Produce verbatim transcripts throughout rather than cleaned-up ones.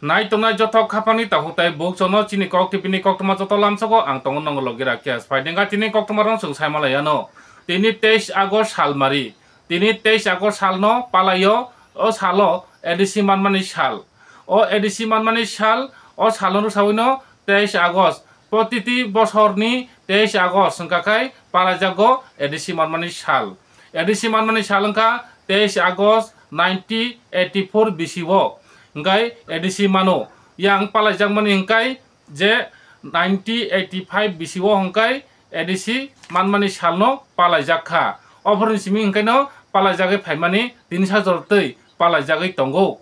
Nai tongnai joto khapangni takhuk tai bukchokno chini kok T V ni koktwma joto lamsogo ang tongo nongo logi Rakesh. Phaidengkha tini koktwma rok chwng sai malai ano. Tini teis August salmari. Tini teis August salno palaio, o salo A D C manmani sal. O A D C manmani sal, o salno rwsawino teis August. Protiti bosorni teis August wngkha khai palaijago A D C manmani sal. A D C manmani sal wngkha teis August nineteen eighty-four bisi o. Hingkhai A D C mano. Yang palaijakmani hingkhai je nineteen eighty-five bisi o hingkhai A D C manmani salno palaijak kha. Ophorni simi hingkhaino palaijagwi phaimani tini sajor twi palaijagwi tongo.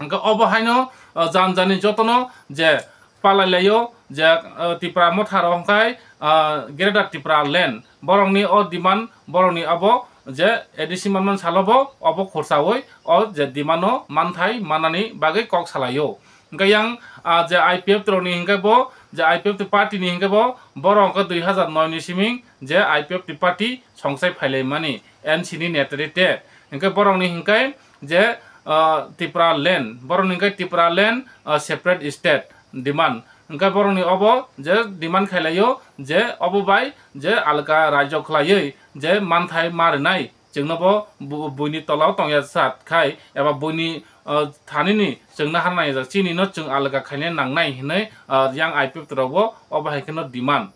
Hingkhe obo haino, o, jani jani jotono je palai laio, je, o, Tipra Motha rok hingkhai, o, Greater Tipra Land, borokni o demand, borokni abo je A D C manman salobo obo khursaui o je demand no manthai manani bagwi kok salaio. Hingkhe yang, a, je I P F T rokni hingkhe bo, je I P F T party ni hingkhe bo, borok hingkhe dui hazar noi ni siming je I P F T party songsai phailaimani N C ni netrite. Hingkhe borokni hingkhe je, ah, Tipra Land, borokni hingkhe Tipra Land, ah, separate state demand. Hingkhe borokni obo je demand khailaio je obo bai je alka rajyo khwlaiwi je manthai ma rwnai chwngno bo bu-, buini tolao tongya sat khai eba buini, ah, thanini chwngno harnai jak chinino chwng alka khaina nangnai hinwi, ah, yang I P F T rokbo obo hai kheno demand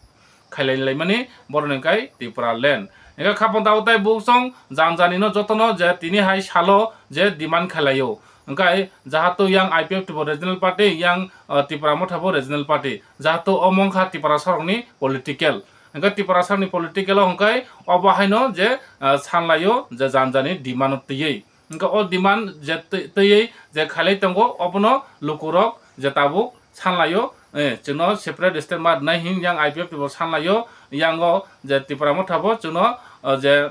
khailai laimani borokni hingkhai Tipra Land. Hingkhe khapang tabuk tai bukchong jani jani no jotono je tini hai salo je demand khailaio. Hingkhai jahato yang I P F T bo regional party, yang, uh, Tipra Motha bo regional party. Jahato omo wngkha Tiprasa rokni political. Hingkhe Tiprasa rokni political o hingkhai obo haino je, uh, sanlaio je jani jani demand no twiwi. Hingkhe o demand je twi-, twiwi je khailai tongo, obono lukurok je tabuk sanlaio, eh, chwngno separate state ma rwnai hin yang I P F T bo sanlaio, yango je Tipra Motha bo chwngno, o je,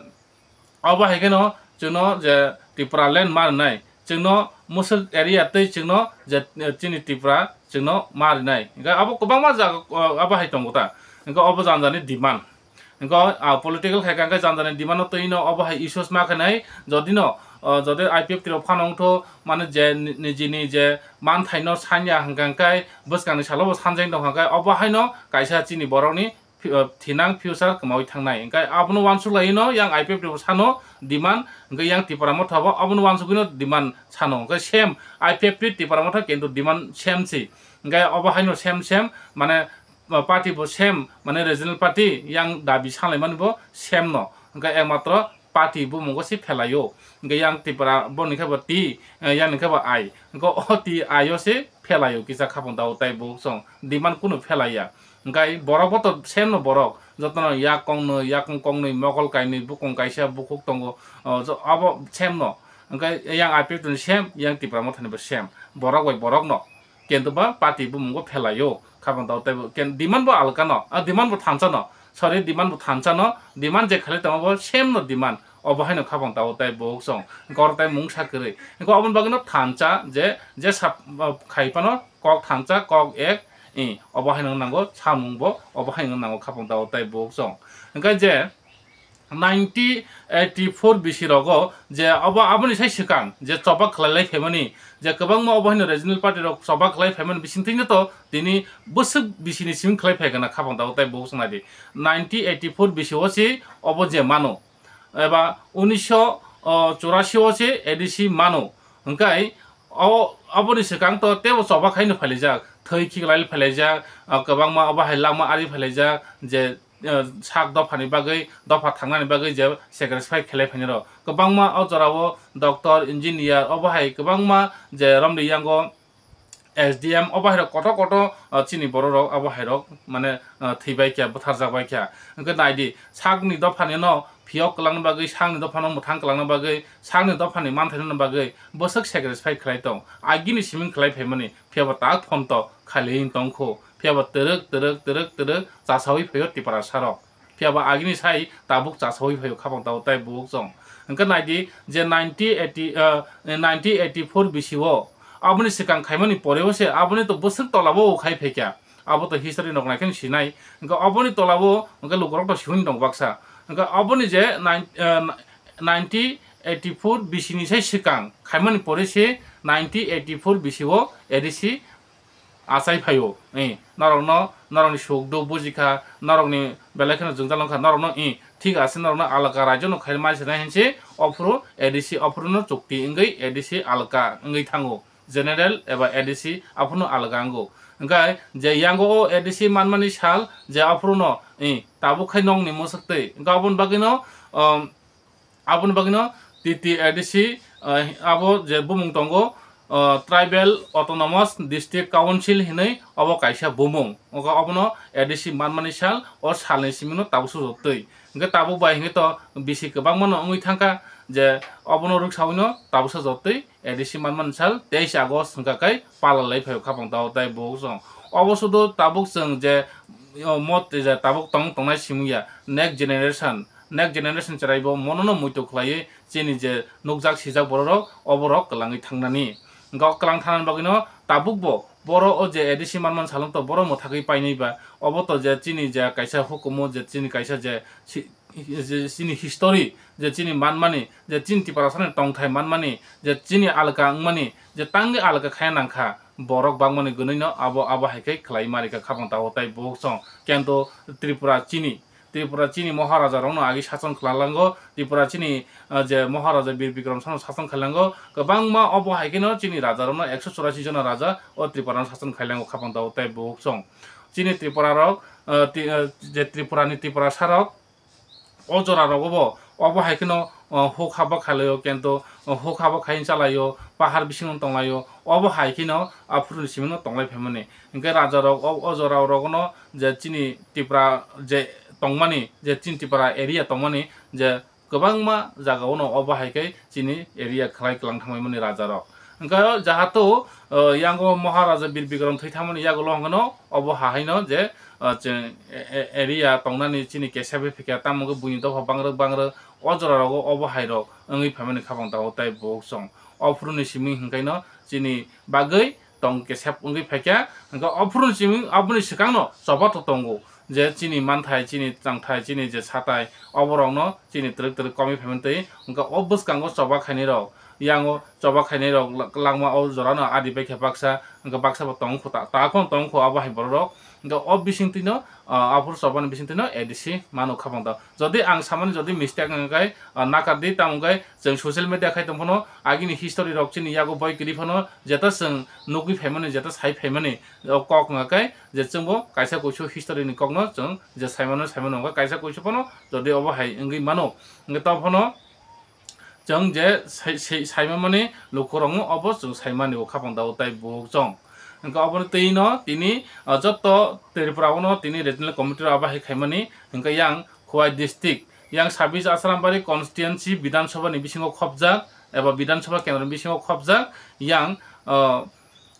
obo hai kheno chwngno je Tipra Land ma rwnai, chwngno Musuk area tei chwngno je, eh, chini Tipra chwngno ma rwnai. Hingkhe abo kwbangma jaga, o, abo hai tongo ta. Hingkhe obo jani jani demand. Hingkhe, ah, political khai kha, hingkhe jani jani demand no twi no obo hai issues ma khe nai, jodi no, ah, jodi I P F T rok phano wngtho, mane je ni-, nijini je manthai no sanya hingkha hingkhe bwskang ni salo bo sanjak tong kha hingkhe obo haino kaisa chini borok ni phi-, ah, thinang future kwmawi thangnai. Hingkhe abono uansuk lai no yang I P F T rok sano demand, hingkhe yang Tipra Motha bo abono uansugwi no demand sano. Hingkhe same I P F T Tipra Motha kintu demand same si. Hingkhe obo haino same same mane, ah, party bo same, mane regional party yang dabi sanlaimani bo same no. Hingkhe ekmatro party bumungo se phelaio. Hingkhe yang Tipra boni khe bo T, eh, yang ni khe bo I. Hingkhe o T I o se phelaio kisa khapang tabuk tai bukchong. Demand kunu phelaiya. Hingkhe borok bo to same no borok. Jotono yak kongnwi, yakung kongnwi, mokol kainwi, bukung kaisa, bukhuk tongo. O, jo-, abo same no. Hingkhe yang I P F T ni same, yang Tipra Motha ni bo same. Borok bai borok no. Kintu ba party bumungo phelaio, khapang tabuk tei bo ken-, demand bo alka no, a demand bo thansa no, sorry, demand bo thansa no, demand je khalai tongma bo same no demand, obo haino khapang tabuk tei bukchong, gor tei mungsa kwrwi. Hingkhe oboni bagwi no thansa je, je sap, ah, khai phano kok thansa, kok ek, i, obo haino nango, samung bo obo haino nango khapang tabuk tei bukchong. Hingkhe je, nineteen eighty-four bisi rogo je obo aboni sai swkang je choba khlai lai phaimani, je kwbangma obo haino regional party rok choba khlai phaimani bisingtwi no to tini bwswk bisini simi khlai phai gana khapang tabuk tai bukchong nai di. Nineteen eighty-four bisi o se obo je mano, eba unisho churasi o se A D C mano, hwnkhe o, aboni swkang to teibo choba khai no phailaijak, thwi khiklai phailaijak, ah, kwbangma obo hai langma ari phailaijak, je, ah, sak dophani bagwi, dopha thangnani bagwi je sacrifice khlai phainai rok. Kwbangma o jora o doctor, engineer, obo hai kwbangma je romni yango S D M, obo hai rok kotor kotor, ah, chini borok rok, obo hai rok mane, ah, thwibai kha, butharjak bai kha. Hwnkhe nai di, sakni dophani no phiyok kwlangna bagwi, sakni dophano mwthang kwlangna bagwi, sakni dophani manthaino bagwi bwswk sacrifice khlai tong. Agini siming khlai phaimani, phiyaba tak phonto khailaiwi tongkho. Phiyaba twrwk, twrwk, twrwk, twrwk chasawi phaio Tiprasa rok. Phiyaba agini sai tabuk chasawi phaio khapang tabuk tai bukchong. Hwnkhe nai di je nineteen eighty, ah, nineteen eighty-four bisi o aboni swkang khaimani pore o se aboni to bwswk tola o khai phaikha. Abo to history nok nai khe sinai. Hwnkhe oboni tola o hwnkhe lukurok to sihuni tongo baksa. Hwnkhe oboni je nine, eh, nineteen eighty-four bisi ni sai swkang khaimani pore se Nineteen eighty-four bisio A D C achai phaio. Eh, norokno, norokni suk duk bujikha, norokni belai kheno jwngjal wngkha, norokno, eh, thik ase, norokno alaka raijo no khai mai se nai hinsi, ophuru A D C, ophuru no chukti wngwi A D C alaka wngwi thango. General eba A D C aphuru no alaka wngo. Hwnkhe je yango o A D C manmani sal, je aphuru no, eh, tabuk khai nongni mwswk twi. Hwnkhe aboni bagwi no, um, Aboni bagwino T T A D C, ah, abo je bumung tongo, ah, Tribal Autonomous District Council hinwi obo kaisa bumung. Ogo obono A D C manmani sal, o salni simino tabuk sujotwi. Hwnkhe tabuk bai hwnkhe to bisi kwbangmano wngwi thangkha je obono rwksawino tabuk sujotwi A D C manmani sal teis August hwnkha khe pala lai phaio khapang tao tai bukhuk chwng. Obo sudu tabuk chwng je, o, mot je tabuk tong tongnai simung ya, next generation, next generation chwrai bo mono no muitu khlaiwi chini je nukjak sijak borok rok, oborok kwlangwi thangnani. Hwnkhe o kwlang thangnani bagwino tabuk bo boro o je A D C manmani salong to boro mwthagwi painai ba, obo to je chini je kaisa hukumu je chini kaisa je si-, je chini history, je chini manmani, je chini Tiprasani tongthai manmani, je chini alka wngmani, je tangwi alka khaya nangkha, borok bangmani gwnwino abo, abo hai khe khlai ma rikha khapang tao tai bukhuk chwng. Kento Tripura chini, Tripura chini Maharaja rokno agi sachon khlalango, Tripura chini, ah, je Maharaja Bir Bikram Sano sachon khlalango, kwbangma obo hai kheno chini raja rokno ekso churasi jona raja o Tripura no sachon khailango khapang tao tai bukhuk chwng. Chini Tripura rok, ah, ti-, ah, je Tripura ni Tiprasa rok, o jora rogo bo obo hai kheno, o, huk haba khailaio, kento, o, huk haba khai chalaio, pahar bisingo tonglaio, obo hai kheno aphuru ni simino tonglai phaimani. Hwnkhe raja rok o, o jora rogono je chini Tipra je tongmani, je chini Tipra area tongmani, je kwbangma jaga ono obo hai khe chini area khlai kwlang thangmani raja rok. Hwnkhe jahato, o, yango Maharaja Bir Bikram thwi thangmani yagulo hwnkhe no obo hahaino je, o, chwng e-, e-, area tongnani chini kesep phikya tamo khe buini dopha bangrwk bangrwk o jora rogo obo hai rok wngwi phaimani khapang tao tai bukhuk chwng. Ophuru ni simi hwnkhe no chini bagwi tong kesep wngwi phaikha, hwnkhe ophuru ni simi aboni swkangno choba to tongo. Je chini manthai, chini changthai, chini je satai, oborokno chini twrwk twrwk komwi phaimani twi, hwnkhe o bwskango choba khainai rok, yango choba khainai rok la-, langma o jorano adi bai khe baksa, hwnkhe baksa bo tong kho ta, ta khon tong kho abo hai borok rok, hwnkhe o bising twino, ah, aphuru choba ni bising twino A D C mano khapang tao. Jodi ang samani jodi mistake wngkha khe, ah, nakar di, tamo khe chwng social media khai tong phano, agini history rok chini yago boi kwrwi phano, jeta chwng nugwi phaimani, jeta sai phaimani, o kok wngkha khe, je chwngbo kaisa kuisu history ni kokno chwng je saimano, saimano wngkha kaisa kuisu phano jodi obo hai wngwi mano, hwnkhe tamo phano chwng je sai-, sai-, saimamani lukurokno obo chwng saimani o khapang tao tai bukhuk chwng. Hwnkhe oboni twino tini, ah, joto Tripura ono tini regional committee rok abo hai khaimani, hwnkhe yang Khowai district, yang sabis Asrambari constituency Bidhan Sabha ni bisingo khopjak eba Bidhan Sabha kendro ni bisingo khopjak, yang, ah,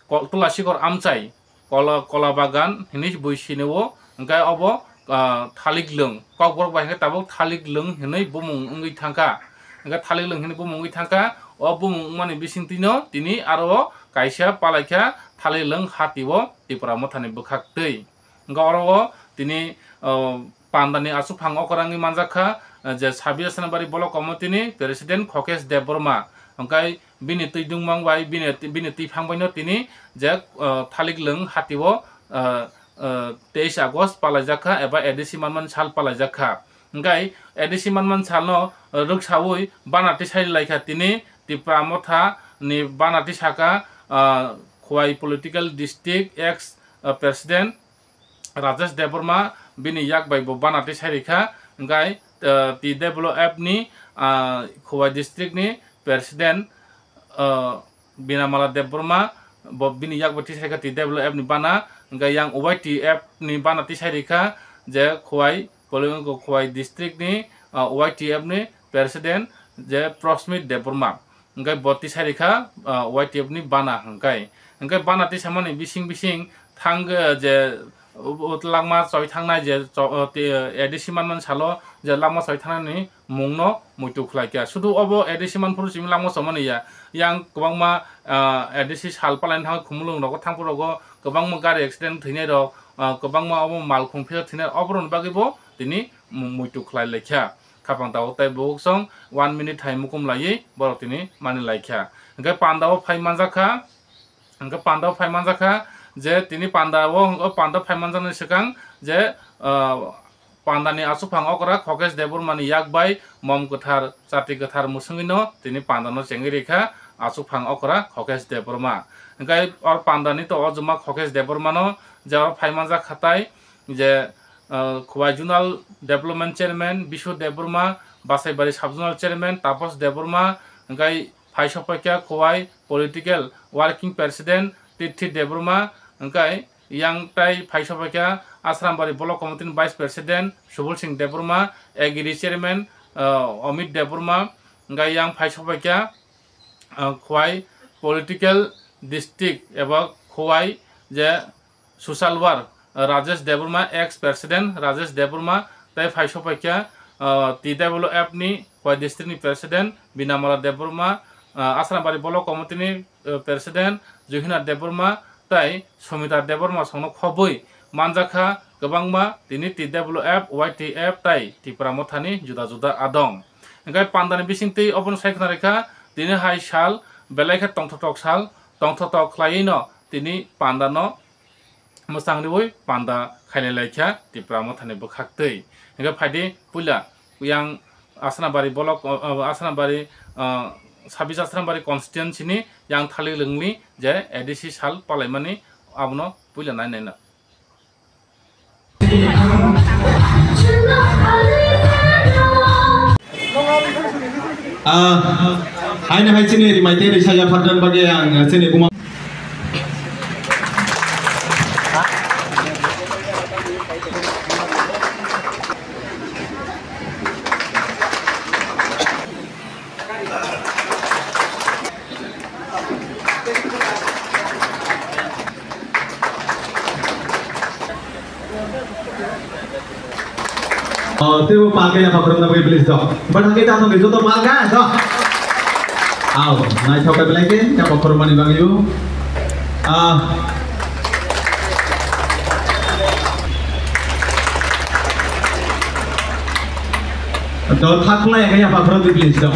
Ko-, Tulasikhor Amchai, Kola, Kola Bagan hinwi bui sini o, hwnkhe obo, ah, Thalik Lwng, Kokborok bai hwnkhe tabuk Thalik Lwng hinwi bumung wngwi thangkha. Hwnkhe Thalik Lwng hinwi bumung wngwi thangkha, o bumung wngmani bisingtwino tini aro kaisa palaikha Thalik Lwng hati o Tipra Mothani bwkhaktwi. Hwnkhe oro o tini, ah, pandani aswk phang okora wngwi manjakha, ah, je sabis Asrambari Block Committee ni President Khokesh Debbarma, hwnkhe bini twi dungmang bai, bini, bini twi phang baino tini je, ah, Thalik Lwng hati o, ah, ah, teis August palaijakha eba A D C manmani sal palaijakha. Hwnkhe A D C manmani salno, ah, rwksaui bana tisai laikha tini Tipra Motha ni bana tisaka, ah, Khowai Political District ex, ah, President Rajesh Debbarma bini yak bai bo bana tisai rikha, hwnkhe, ah, T W F ni, ah, Khowai district ni President, ah, Binamala Debbarma bo bini yak bai tisai kha T W F ni bana, hwnkhe yang Y T F ni bana tisai rikha je Khowai, Khowai district ni, ah, Y T F ni President je Prosmit Debbarma. Hwnkhe bo tisai rikha, ah, Y T F ni bana hwnkhe. Hwnkhe bana tisamani bising bising thang, eh, je, uh, uh, langma choi thangnai je cho-, uh, ti-, uh, A D C manmani salo je langma choi thangnani mungno muitu khlaikha. Sudu obo A D C manphuru simi langma chomani ya. Yang kwbangma, ah, A D C sal palaini thangwi Khumulwng rogo thangphuru rogo kwbangma gari accident thwinai rok, ah, kwbangma obo malkhung phiyok thwinai rok, oboroni bagwi bo tini mu-, muitu khlai laikha. Khapang tabuk tei bukhuk song one minute hai mukum laiwi borok tini mani laikha. Hwnkhe panda o phai manjak kha, hwnkhe panda o phai manjak kha je tini panda o, o panda phai manjaknai swkang je, ah, panda ni aswk phang okra Khokesh Debbarma ni yak bai mom kwthar, chati kwthar mwswngwi no tini panda no chengwi rikha aswk phang okra Khokesh Debbarma. Hwnkhe o panda ni to o juma Khokesh Debbarma no je oro phai manjak kha tai je, ah, Khowai Zonal Development Chairman Biswa Debbarma, Basaibari Sub Zonal Chairman Tapas Debbarma, hwnkhe phai sokphaikha Khowai Political Working President Tithi Debbarma, hwnkhe yang tai phai sokphaikha Asrambari Block Committee ni Vice President Subul Singh Debbarma, Agri Chairman, ah, Amit Debbarma, hwnkhe yang phai sokphaikha, ah, Khowai Political District eba Khowai je Social Work, ah, Rajesh Debbarma, ex President Rajesh Debbarma, tai phai sokphaikha, ah, T W F ni Khowai District ni President Binamala Debbarma, ah, Asrambari Block Committee ni, ah, President Juhina Debbarma, tai Sumita Debbarma songno khobwi manjakha kwbangma tini T W F, Y T F tai Tipra Mothani juda juda adong. Hwnkhe pandani bisingtwi obono sai khna rikha, tini hai sal belai khe tongthotok sal, tongthotok khlaiwi no tini pandano mwchang riwi panda khailai laikha Tipra Mothani bwkhaktwi. Hwnkhe phaidi puila yang Asnabari Block, o, o, Asnabari, o, sabis Asnabari constituency ni yang thali lwngni je A D C sal palaimani abono puila nai naina. Ah, haino hai chini rimaite risaya phardan bagwi ang chini buma. Oh, teibo palka yapha khorokna bagwi please do. But hake ta tongwi joto palka do. Au, naithok khe belai khe yapha khorokmani bagwi o. Ah. Do thakla ya yapha khorokdi please do.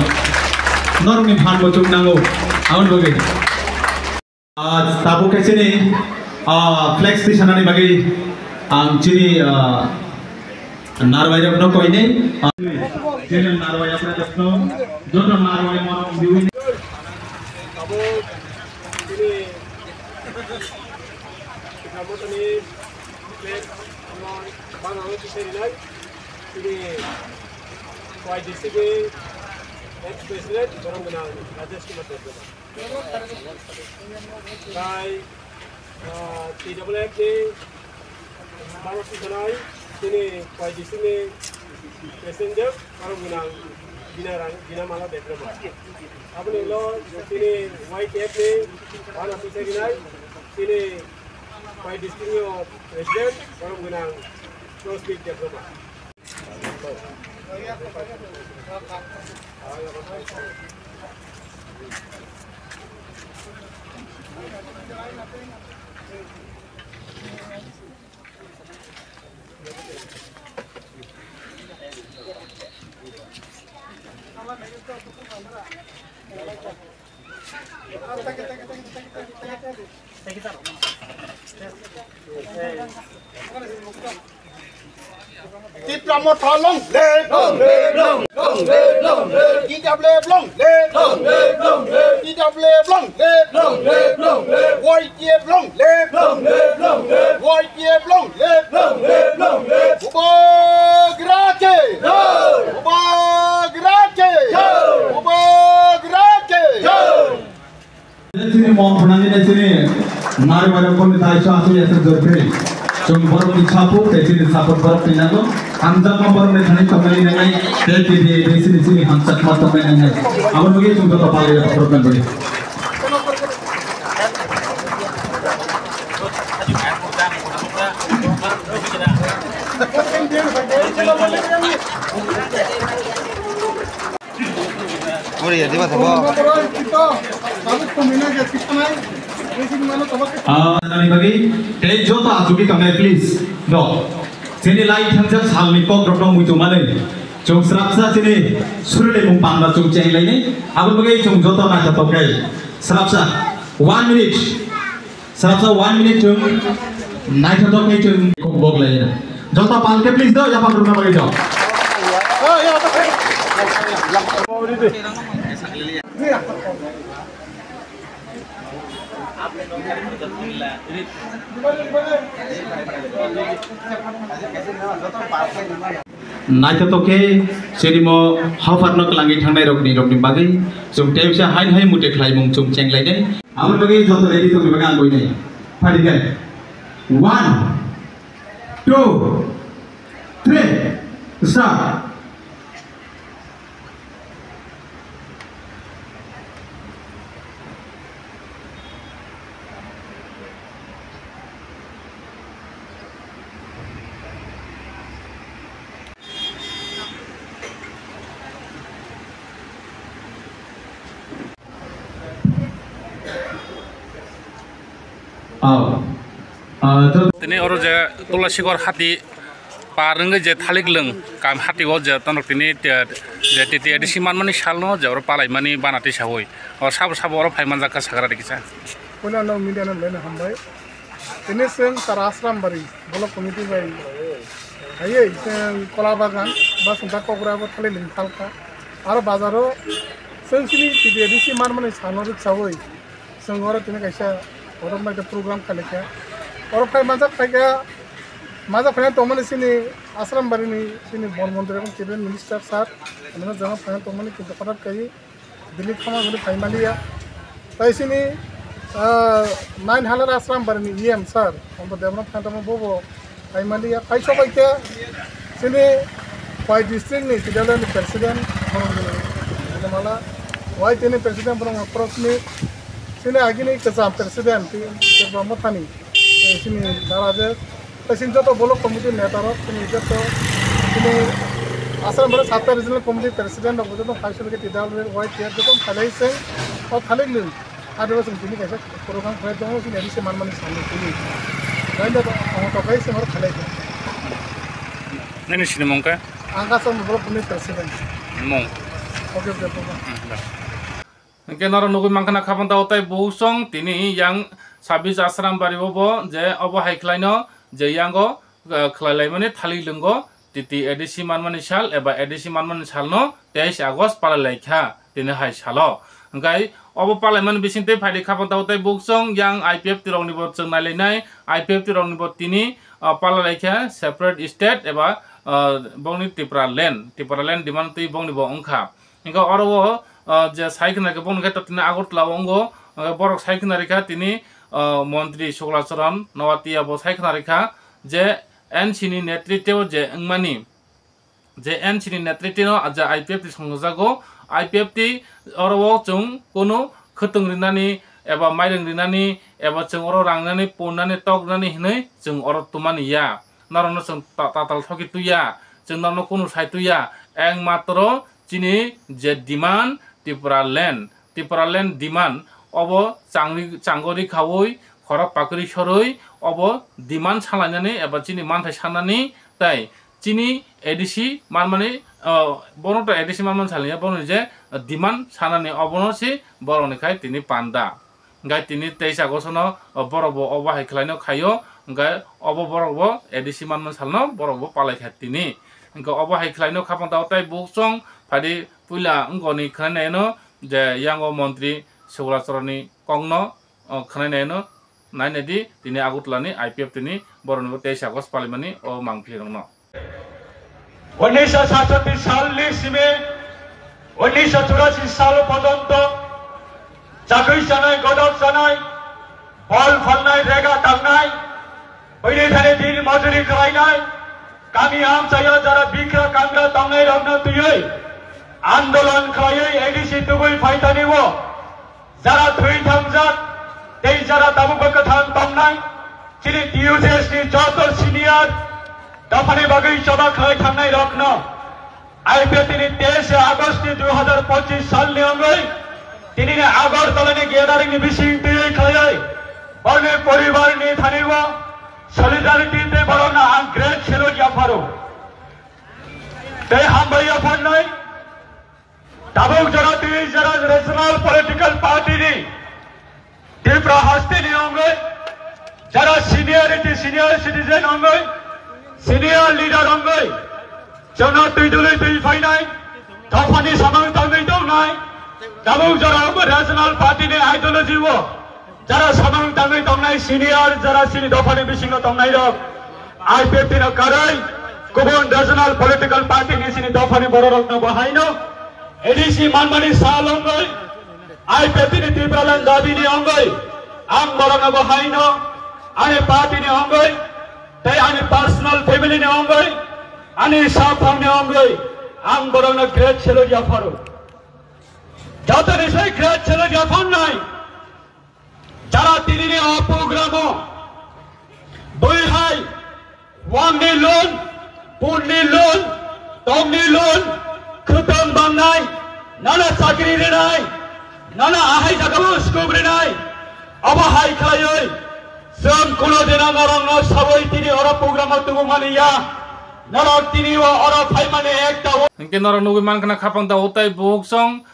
Norokni phan bo chuk nango. Aboni bagwi. Ah, tabuk khe chini, ah, flex tisanani bagwi ang chini, ah, narwai rokno koinai. Ah, chini narwai rokno joto narwai mono diwi. Tabuk chini Tipra Mothani flex ano bana ano tisai rinai. Chini Khowai district ni ex president borok gwnang Rajesh Kumar Debbarma. Bai, ah, T W F ni Bharat Sanai, chini Khowai district ni president borok gwnang Bina Rang, Bina Mala Debbarma. Aboni ulo chini Y T F ni bana tisai rinai, chini Khowai district ni president borok gwnang Prosmit Debbarma. Tipra Motha long live! Long live, long, long live, long live! T W F long live! Long live, long live! T W F long live! Long live, long live! Y T F long live! Long live, long live! Y T F long live! Long live, long live! Bubagra ki! Jai! Bubagra ki! Jai! Bubagra ki! Jai! Chini mom phunani de chini nari bai rok ni thai sa asui asuk jorphri. Chwng borok ni support tei chini support borok ni nango. Hamjakma borok ni thani tongnai nangnai tei T D A de chini chini hamjakma tongnai nangnai. Abo nugwi chwng joto palwi rok borok ni bagwi. Ori ya, diba sabo. Ah, nani bagi, tei joto achuki tongnai, please. Do. Chini lai thangjak salni kok rok no muitu manwi. Chwng srapsa chini surulai mung panda chwng cheng laini. Abo bagi chwng joto naithotok khe. Srapsa, one minute. Srapsa, one minute chwng naithothok khe chwng kok bok lai. Joto palke please do, yapang rwna bagwi do. Naithothok khe chini mo hapharno kwlangwi thangnai rokni, rokni bagwi chwng teisa hain hai mute khlaimung chwng chenglainai. Aboni bagwi joto ready tongwi bagwi ang koinai. Phai di khe. One, two, three, start. Oh. Ah, to- Tini oro je Tulasikor hati par wngwi je thalik lwng kam hati o je tonok tini te-, je T T A D C manmani salno je oro palaimani bana tisaui. O sabo sabo oro phai manjak kha sagra rikisa. Puila no media no lena hambai. Tini chwng tara Asrambari block committee bai. Hayai chwng Kola Bagan ba sungta Kokra bo thalik lwng thalkha. Aro bazaro chwng chini T T A D C manmani salno riksaui. Chwng oro tini kaisa kotor naikhe program khalikha. Oro phai manjak phaikha, manjak phaina tongmani chini Asrambari ni chini Bon Montri ebong Cabinet Minister sir, ano jama phaina tongmani kintu hothat kai Delhi thangma hwnwi phai maliya. Tai chini, ah, nine halar Asrambari ni E M sir, Ombo Debnath Kantama bobo Kaimaliya, phai sobai khe chini Khowai district ni T W F ni president, borok ni mala, Khowai tini president borok ni khorok sini, chini agini kwcham president, Tripura Mothani, eh, chini Daraje, tei chini joto block committee neta rok, chini joto, chini Assam borok satta regional committee president rok joto phai sobai khe T W F, Khowai, T R joto phailai se, o thalik lwng. Ado chwng tini kaisa program khlai tongo, chini A D C manmani salni tini. Jainda tongo to kai chwng oro khlai tongo. Nini sinimung khe? Ang Assam Block ni president. Mung? Okay, okay, program. Hmm, da. Hingke norok nugui mankha na khabang tao tai buksong tini yang sabis Asrambari o bo je obo hai khlaino je yango, eh, khlai laimani thalik lwngo. T T A D C manmani sal eba A D C manmani salno teis August palai lai kha tini hai salo. Hingkai obo palaimani bisingtwi phaidi khabang tao tei buksong yang I P F T rokni bo chwng nailainai, I P F T rokni bo tini, ah, palai lai kha separate state eba, ah, bongni Tripura land, Tripura land demand twi bongni bo wngkha. Hingke oro o, ah, je sai khna khe bongni khe totini Agartala o wngo, ah, borok sai khna rikha tini, ah, montri Sukla Charan Noatia bo sai khna rikha je N C ni netritwo je wngmani, je N C ni netritwno je I P F T songjago, I P F T oro o chwng kunu khwtwng rinani eba mairung rinani eba chwng oro rang nani, pon nani, tok nani hinwi chwng oro twmani ya. Norokno chwng ta-, tatal thokgwi twi ya, chwng norokno kunu sai twi ya, ekmatro chini je demand Tripura land, Tripura land demand obo changri-, chango rikhaui, khorok pakri sorwi obo demand salainani eba chini manthai sanani tei chini A D C manmani, ah, bono to A D C manmani salaiya, bono je demand sanani obono se borokni khai tini panda. Hingke tini teisa gosono, o, borok bo obo hai khlaino khaio, hingke obo borok bo A D C manma salno borok bo palai kha tini. Hingke obo hai khlaino khapang tao tei buksong phaidi puila wngkoni khwnaino je yango montri Sukla Charanni kokno, o, khwnaino nainedi tini Agartala ni I P F T ni borokni bo teisa August palaimani o mangpili rokno. Unisho satshoti salni simi unisho churasi sal porjonto chakri chanai, godok chanai, bol phalnai, rega tangnai, bini thani din mojuri khlainai, kami amchaio jara bikra kangra tongnai rokno twiwi andolon khlaiwi A D C tubui phaitani o. Jara thwi thangjak tei jara tabukbo kwthang tongnai, chini T U J S ni joto senior dophani bagwi choba khlai thangnai rokno I P F T ni teis August ni dui hazar pochis salni wngwi tinini Agartala ni gathering ni bising twiwi khlaiwi borokni poribar ni thani o solidarity tei borokno ang great salute yapharo tei hambai yapharnai. Tabuk jora twi jora regional political party ni Tipra hasteni wngwi, jara seniority, senior citizen wngwi, senior leader wngwi, chwngno twi dului twi phainai, dophani samung tangwi tongnai, tabuk jora wngwi regional party ni ideology o jara samung tangwi tongnai senior, jara chini dophani bisingo tongnai rok, I P F T no karwi kubun regional political party ni chini dophani bororokno bo haino A D C manmani sal wngwi, I P F T ni Tipraland dabi ni wngwi, ang borokno bo haino, ani party ni wngwi, tei ani personal family ni wngwi, ani saphang ni wngwi, ang borokno great salute yapharo. Jotoni sai great salute yapharnai, jara tini ni o program o bui hai Wangni loan, punni loan, tongni loan, khwtwng bangnai, nono chakri rwnai, nono ahai jagao scope rwnai, obo hai khlaiwi chwng kuno dina norokno sawi tini oro program o tubumani ya, norok tini o oro phaimani ekta o. Hinkhe norok nugwi mankha na khapang da utai buhuk song.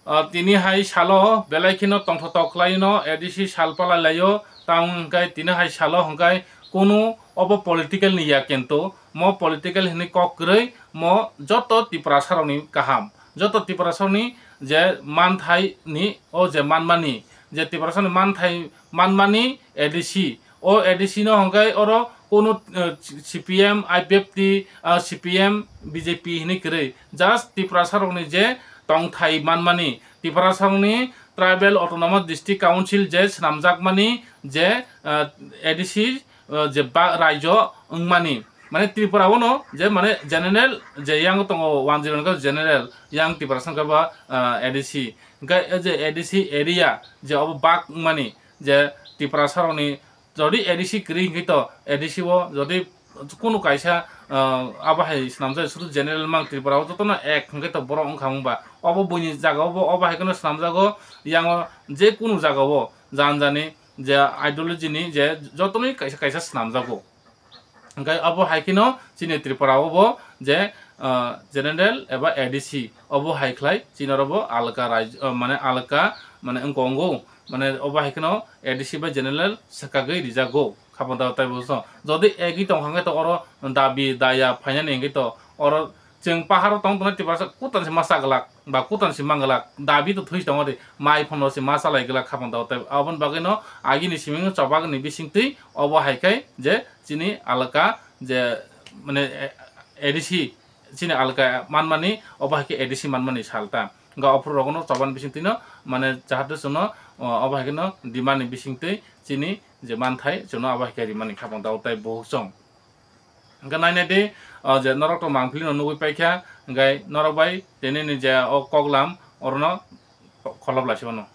Ah, tini hai salo belai kheno tongthotok khlaino, A D C sal palai laio, tamo hwnkhe tini hai salo hwnkhe kunu obo political ni ya, kintu mo political hinwi kok kwrwi, mo joto Tiprasa rokni kaham, joto Tiprasa rokni je manthai ni, o je manmani, je Tiprasa ni manthai manmani A D C, o A D C no hwnkhe oro kunu, eh, C P M, I P F T, ah, C P M, B J P hinwi kwrwi. Just Tiprasa rokni je tongthai manmani, Tiprasa rokni Tribal Autonomous District Council je swnamjakmani je, ah, A D C, ah, je ba-, raijo wngmani. Mane Tripura o no je mane general je yang tongo one zero general yang Tiprasa wngkha ba, ah, A D C. Hwnkhe je A D C area je obo bak wngmani je Tiprasa rokni jodi A D C kwrwi hwnkhe to A D C o jodi kunu kaisa, ah, abo hai swnamjak sudu general mang Tripura o jotono ek hwnkhe to borok wngkha wngba obo buini jaga o bo obo hai kheno swnamjago yango je kunu jaga o jan jani je ideology ni je jotono kaisa kaisa swnamjago. Hwnkhe obo hai kheno chini Tripura o bo je, ah, general eba A D C obo hai khlai chini oro bo alka raj-, ah, mane alka mane wngko wngo, mane obo hai kheno A D C bai general swkagwi rijago. Khapang da tei bo jodi egwi tongkha hwnkhe to oro dabi daya phainani hwnkhe to oro chwng paharo tong tongnai Tiprasa kutan se ma cha glak ba kutan se mang glak, dabi to thwi tongo de, mai phono se ma chalai glak khapang da tei aboni bagwi no agini siming chobagni bisingtwi obo hai khe je chini alaka je mane A D C chini alka manmani obo hai khe A D C manmani salta. Ga ophuru rokno choban bisingtwino mane jahate chwngno, o, obo hai kheno demand ni bisingtwi chini je manthai chwngno obo hai khe rimani khapang da tei buhuk chwng. Hwnkhe nainai di, o, je norok to mangpili no nugwi paikha, hwnkhe norok bai tini ni je o koklam orono kholop laisibano.